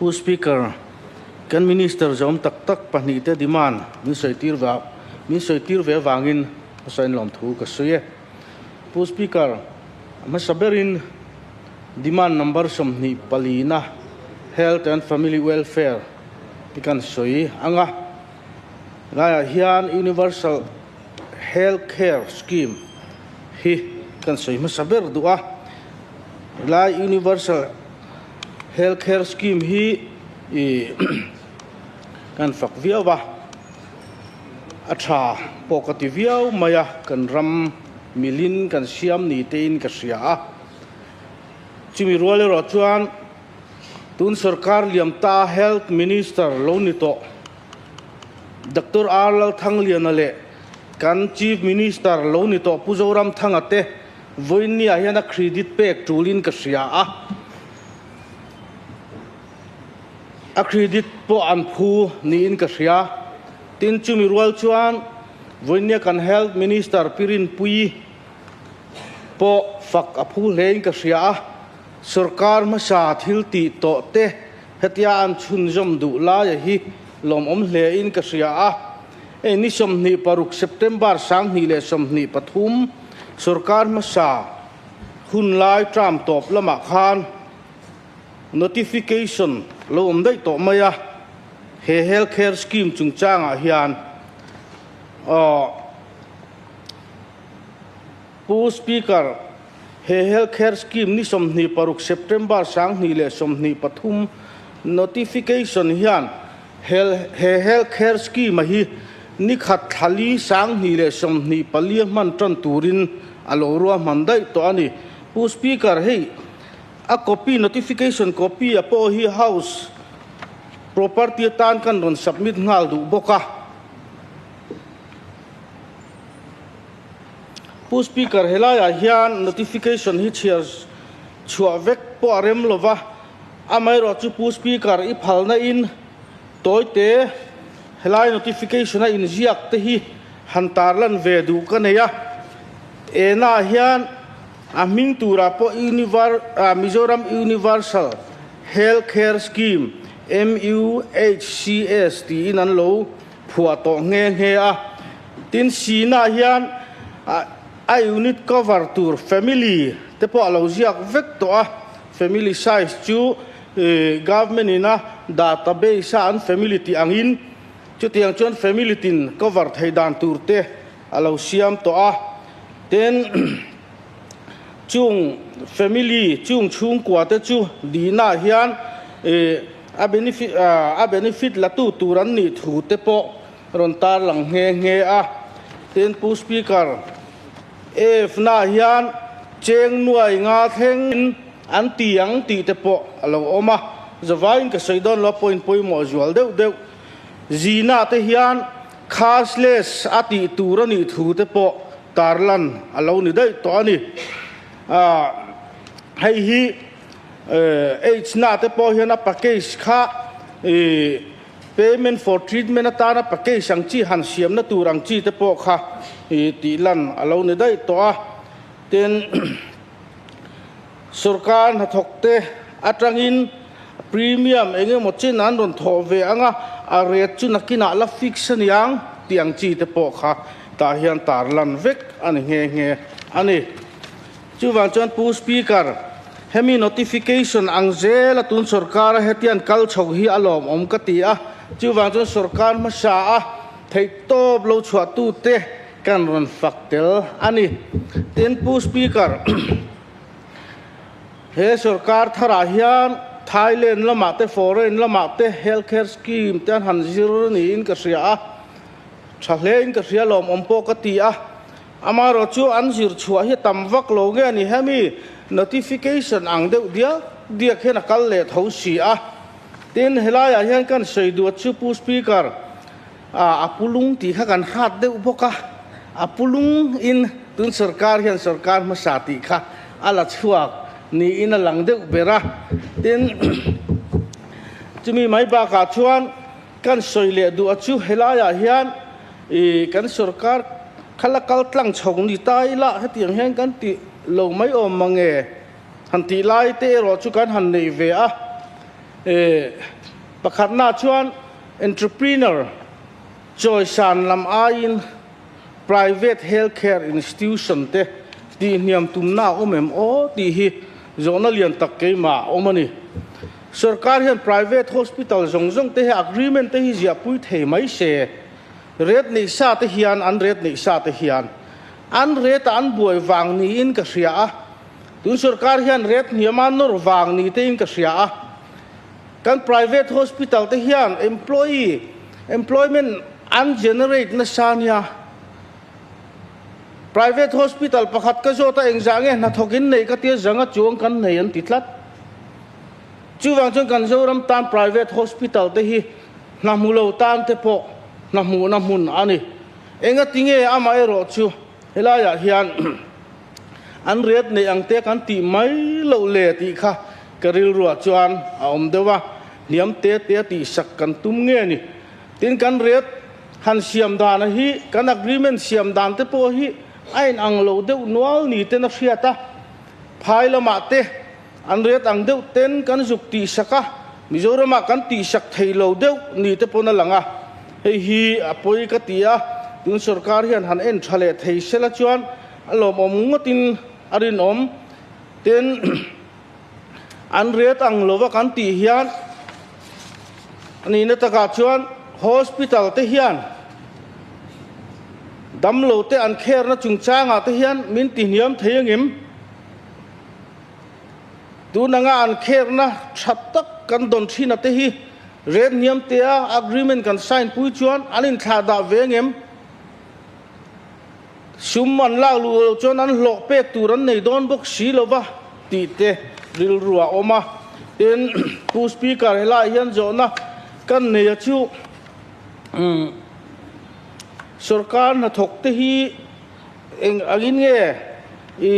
Pu Speaker, kan Minister zawm tak tak pahnihte demand min sawitir ve min sawitir ve avangin hmasain lawmthu ka sawi e. Pu Speaker, a hmasa berin demand number 24 na Health and Family Welfare hi kan sawi ang a. Helaiah hian Universal Health Care Scheme hi kan sawi hmasa ber duh a. Helai Universal Health Care Scheme hi ih kan fak viau a, a tha pawh ka ti viau mai a, kan ram milin kan siam ni tein ka hria a. Chumi rual erawh chuan tun sorkar liam ta Health Minister lo ni tawh Doctor R Lalthangliana leh kan Chief Minister lo ni tawh Pu Zoramthanga te vawiinniah hian a credit pek tulin ka hria a. A credit pawh an phu niin ka hria. Tin, chumi rual chuan vawiinnia kan Health Minister Pi Rinpuii pawh fak a phu hlein ka hria a. Sorkar hmasa thil tih tawh te hetia an chhunzawm duh laia hi lawmawm hlein ka hria a. Hei ni 26 September 2023 sorkar hmasa hun lai term tawp lamah khan notification lo awm daih tawh mai a. He health care scheme chungchangah hian aw Pu Speaker, he Health Care Scheme ni 26 September 2023 notification hian he Health Care Scheme-a hi ni khat thla li 2024 a hman tan turin a lo ruahman daih tawh a ni. Pu Speaker, hei a copy, notification copy a pawh hi House property atan kan rawn submit nghal duh bawk a. Pu Speaker, helaiah hian notification hi chhiar chhuah vek pawh a rem lova, amaherawhchu Pu Speaker i phalna in tawite helai notification a inziak te hi han tarlan ve duh ka nei a. Ena hian a hming turah pawh Mizoram Universal Health Care Scheme, MUHCS, tiin an lo phuah tawh nghe nghe a. Tin, Sina hian a unit cover tur family te pawh a lo ziak vek tawh a. Family size chu government in a database a an family tih angin chutiang chuan family tin cover thei dan tur te a lo siam tawh a. Tin, chung family chung chhungkua te chu dihna hian a benefit a benefit la tu tur an nih thu te pawh rawn tarlang nghe nghe a. Tin, Pu Speaker, F na hian cheng nuai nga thleng an ti ang tih te pawh a lo awm a. Zavaiin ka sawi dawn lo a point pawimawh zual deuh deuh. Zina te hian cashless a tih tur a nih thu te pawh tarlan a lo ni daih tawh a ni. Hei hi H na te pawh hian a package kha payment for treatment atana package ang chi han siamna tur ang chi te pawh kha tih lan a lo ni daih tawh a. Tin, sorkar hnathawk te atangin premium eng emaw chin an rawn thawh ve ang a, a rate chu nakinah la fix a niang tih ang chi te pawh kha tah hian tarlan vek a ni nghe nghe a ni. Chuvang chuan Pu Speaker, hemi notification ang zela tun sorkara hetiang kal chho hi a lawmawm ka ti a, chuvang chuan sorkar hmasa a theihtawp lo chhuahtute kan rawn fak tel a ni. Tin, Pu Speaker, he sorkar tharah hian Thailand lamah te, foreign lamah te health care scheme te an han zir niin ka hria a, tha hlein ka hria lawmawm pawh ka ti a. Amaherawh chu an zir chhuah hi tam vak lo nge ni hemi notification ang deuh diak diak hian a kal leh tho si a. Tin, helaiah hian kan sawi duat chu Pu Speaker, a pulung tih kha kan hrat deuh bawk a, a pulung in tun sorkar hian sorkar hmasa tih kha a la chhuak niin a lang deuh ber a. Tin, chumi mai bakah chuan kan sawi leh duh a chu helaiah hian I kan sorkar kha la kal tlang chho ni ta ila hetiang hian kan tih lo mai awm mange han tih lai te erawh chu kan han nei ve a. Pakhatna chuan entrepreneur chawisan lam aiin private healthcare institution te tihhniam tumna a awm em aw tih hi zawhna lian tak keimah a awm a ni. Sorkar hian private hospital zawng zawng te hi agreement te hi ziahpui thei mai se, ret neih sa te hian an ret neih sa te hian an ret ah an buai vang niin ka hria a, tun sorkar hian ret hniam a nawr vang ni tein ka hria a. Kan private hospital te hian employee employment an generate nasa nia. Private hospital pakhat ka zawt a engzah nge hnathawk in neih ka tia zanga chuang kan nei an ti tlat. Chuvang chuan kan Zoram tan private hospital te hi hna hmu lo tan te pawh hna hmuhna hmun a ni. Engati nge amaherawh chu helaiah hian An riat neih ang te kan tih mai loh le tih kha ka rilruah chuan a awm deuh a, hniam te te a tihsak kan tum nge ni. Tin, kan riat han siam dana hi kan agreement siam dan te pawh hi a inang lo deuh nual ni ten a hriat a, phai lamah te an riat ang deuh ten kan zuk tihsak a, Mizoramah kan tihsak thei lo deuh ni te pawn a lang a, hei hi a pawi ka ti a, tun sorkar hian han en tha leh thei sela chuan A lawmawm ngawtin a rinawm. Tin, an riat ang lova kan tih hian a nihna takah chuan hospital te hian damlo te an kherna chungchangah te hian min tihniam thei angem? Tun anga an kherna tha tak kan dawn thin a te hi ret hniam tea agreement kan sign pui chuan an inthlah dah ve angem? Sum an lak luh loh chuan an hlawh pek tur an nei dawn bawk si lo va tih te rilru a awm a. Tin, Pu Speaker, helaiah hian zawhna kan nei a chu sorkar hnathawk te hi eng angin nge i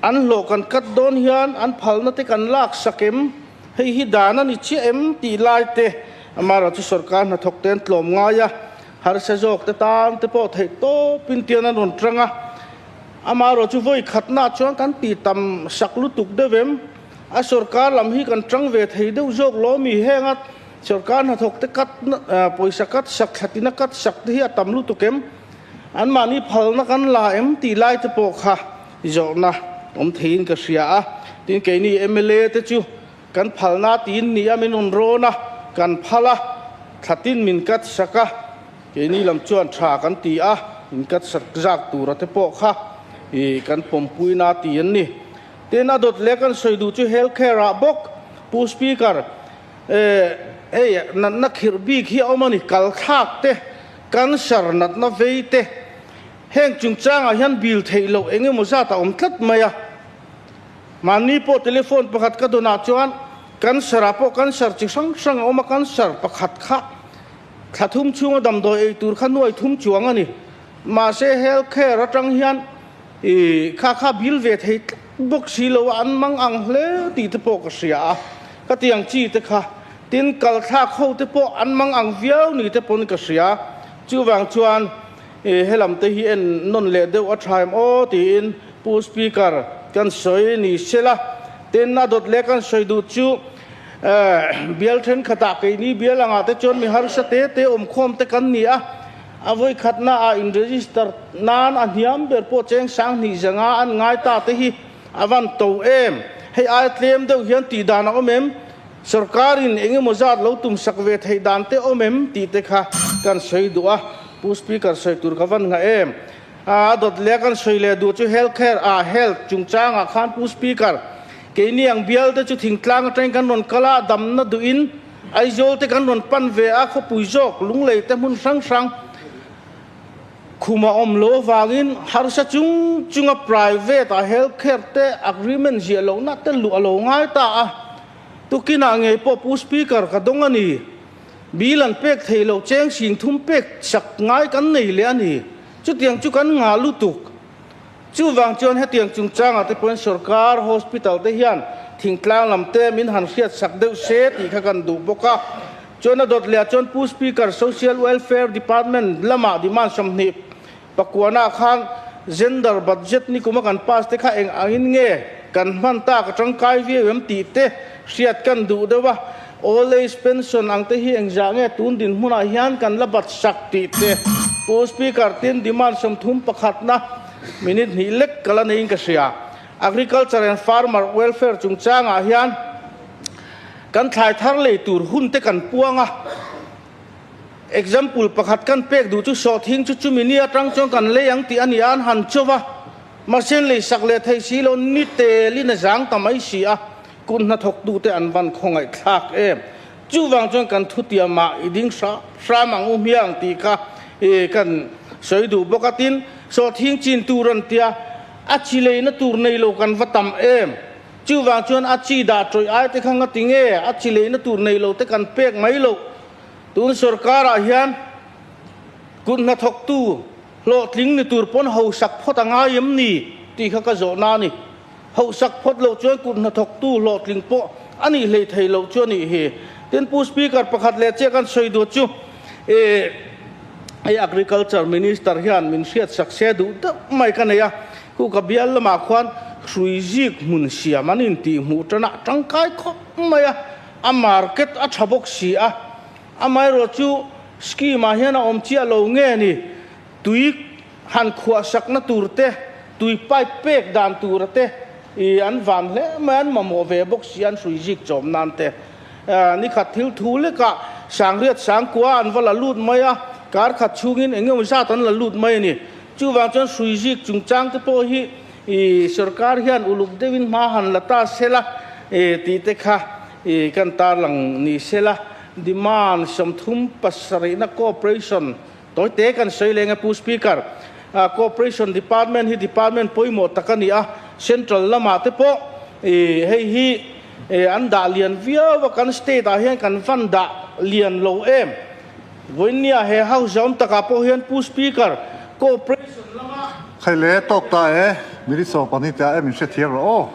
an hlawh kan cut dawn hian an phalna te kan lak sak em? Hei hi dan a ni chiah em tih lai te amaherawh chu sorkar hnathawk te an tlawm ngai a. Harsa zawk te tan te pawh theih tawpin tian an rawn tang a, amaherawh chu vawi khatnaah chuan kan tih tam sak lutuk deuh em? A sorkar lam hi kan tang ve thei deuh zawk lo mi? Henga sorkar hnathawk te cut pawisa cut sak thlatina cut sak te hi a tam lutuk em? Anmahni phalna kan la em tih lai te pawh kha zawhna awm theiin ka hria a, tin keini mla te chu Kan phalna tiin ni a min rawn rawn a, kan phal a, thlatin min cut sak a, keini lam chuan tha kan ti a, min cut sak zak tura te pawh kha i kan pawmpuina ti an ni. Tin, a dawt leh kan sawi duh chu health care ah bawk Pu Speaker, eh hei natna khirh bik hi a awm a ni, kal thlak te, cancer natna vei te, heng chungchangah hian bil theih loh eng emaw zat a awm tlat mai a. Mahni pawh telephone pakhat ka dawnah chuan cancer ah pawh cancer chi hrang hrang a awm a, cancer pakhat kha thla thum chhunga damdawi ei tur kha nuai thum chuang a ni. Mahse health care atang hian ih kha kha bil ve thei tlat bawk si lo a, an mang ang hle tih te pawh ka hria a, ka ti ang chi te kha. Tin, kal thlak ho te pawh an mang ang viau ni te pawn ka hria. Chuvang chuan ih helam te hi en nawn leh deuh a tha em aw tiin Pu Speaker, kan sawi ni sela, tin a dawt leh kan sawi duh chu bial thenkhatah keini bial angah te chuan mi harsa te te awmkhawm te kan ni a, a vawikhatna ah in register nan a hniam ber pawh cheng sang hnih zanga an ngai ta te hi a van to em? Hei ai tlem deuh hian tih dan a awm em? Sorkarin eng emaw zat lo tum sak ve theih dan te awm em? tih te kha kan sawi duh a, Pu Speaker sawi tur ka van ngah em? A dawt leh kan sawi leh duh chu health care ah health chungchang ah khan Pu Speaker, keini ang bial te chu thingtlang atangin kan rawn kal a, damna duhin Aizawl te kan rawn pan ve a, khawpui zawk lunglei te hmun hrang hrang khum a awm lo avangin harsa chung chunga private ah health care te agreement ziah lohna te luh a lo ngai ta a, tukinah ngei pawh Pu Speaker ka dawng a ni. Bill an pek theih loh cheng sing thum pek sak ngai kan nei leh a ni. Chutiang chu kan ngah lutuk. Chuvang chuan hetiang chungchangah te pawhin sorkar hospital te hian thingtlang lam te min han hriat sak deuh se tih kha kan duh bawk a. Chuan a dawt leh ah chuan Pu Speaker, Social Welfare Department lamah demand 24 ah khan Gender Budget ni kuma kan pass te kha eng angin nge? kan hman tak a tangkai viau em tih te hriat kan duh deuh a, Old Age Pension ang te hi engzah nge tun dinhmunah hian kan la bat sak tih te Pu Speaker tin demand 30 pakhatna minute hnih lek ka la neiin ka hria. Agriculture and Farmer Welfare chungchangah hian kan thlai thar lei tur hun te kan puang a. Example pakhat kan pek duh chu sawhthing chu chumi ni atang chuan kan lei ang tih a ni a, an han chauh a. Mahse lei sak leh thei si lo ni telin a zang ta mai si a, kut hnathawk tute an van khawngaih thlak em. Chuvang chuan kan thutiamah i ding hram hram ang u hmiang tih kha kan sawi duh bawk a. Tin, sawhthing chin tur an tia, a chi leina tur nei lo kan va tam em. Chuvang chuan a chi dah tawih ai te kha ngati nge a chi leina tur nei lo te kan pek mai loh. Tun sorkarah hian kut hnathawktu hlawhtling ni tur pawn hausak phawt a ngai em ni tih kha ka zawhna a ni. Hausak phawt loh chuan kut hnathawktu hlawhtling pawh a nih hlei thei loh chu a nih hi. Tin, Pu Speaker, pakhat leh chiah kan sawi duh chu hei Agriculture Minister hian min hriatsak se duh deuh mai ka nei a. Khu ka bial lamah khuan hrui zik hmun siam an intih hmuh tanah tangkai khawp mai a, a market a tha bawk si a. Amaherawh chu scheme ah hian a awm chiah lo nge ni, tui han khuahsakna tur te, tui pipe pek dan tura te i an van hle mai, an mamawh ve bawk si an hrui zik chawm nan te. Nikhat thil thu lekah sangriat sangkua an va la lut mai a, kar khat chhungin eng emaw zat an la lut mai a ni. Chuvang chuan hrui zik chungchang te pawh hi i sorkar hian uluk deuhin hma han la ta sela tih te kha i kan tarlang ni sela. Demand 37 na Cooperation tawite kan sawi leng a Pu Speaker. Cooperation Department hi department pawimawh tak a ni a, Central lamah te pawh i hei hi an dah lian viau a, kan state ah hian kan van dah lian lo em. Vawinia he house awm takah pawh hian Pu Speaker, Cooperation lama. Khaile tawk ta e, minute 12 te ah em in hrethiam rawh aw.